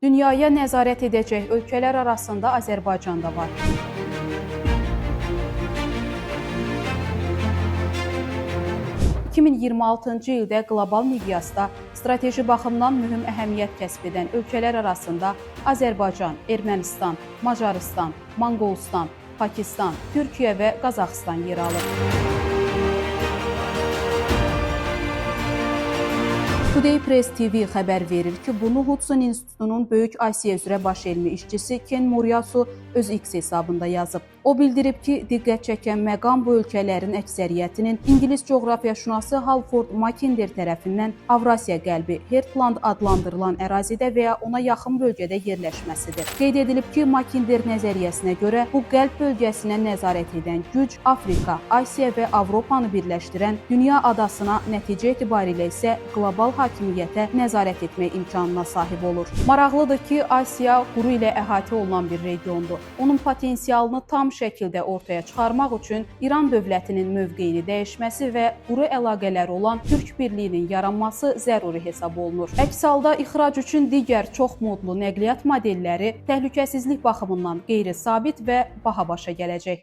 Dünyaya nəzarət edəcək ölkələr arasında Azərbaycan da var. 2026-cı ildə qlobal miqyasda strateji baxımdan mühüm əhəmiyyət kəsb edən ölkələr arasında Azərbaycan, Ermənistan, Macarıstan, Monqolistan, Pakistan, Türkiyə və Qazaxıstan yer alır. Today Press TV xəbər verir ki, bunu Hudson İnstitutunun Böyük Asiya üzrə baş elmi işçisi Ken Moriyasu öz X hesabında yazıb. O bildirib ki, diqqət çəkən məqam bu ölkələrin əksəriyyətinin ingilis coğrafiyaşünası Halford Mackinder tərəfindən Avrasiya qəlbi Heartland adlandırılan ərazidə və ya ona yaxın bölgədə yerləşməsidir. Qeyd edilib ki, Mackinder nəzəriyyəsinə görə bu qəlb bölgəsinə nəzarət edən güc Afrika, Asiya və Avropanı birləşdirən dünya adasına, nəticə etibarilə isə qlobal hakimiyyətə nəzarət etmək imkanına sahib olur. Maraqlıdır ki, Asiya quru ilə əhatə olunan bir regiondur. Onun potensialını tam şəkildə ortaya çıxarmaq üçün İran dövlətinin mövqeyini dəyişməsi və quru əlaqələri olan Türk birliyinin yaranması zəruri hesab olunur. Əks halda ixrac üçün digər çox modlu nəqliyyat modelləri təhlükəsizlik baxımından qeyri-sabit və baha başa gələcək.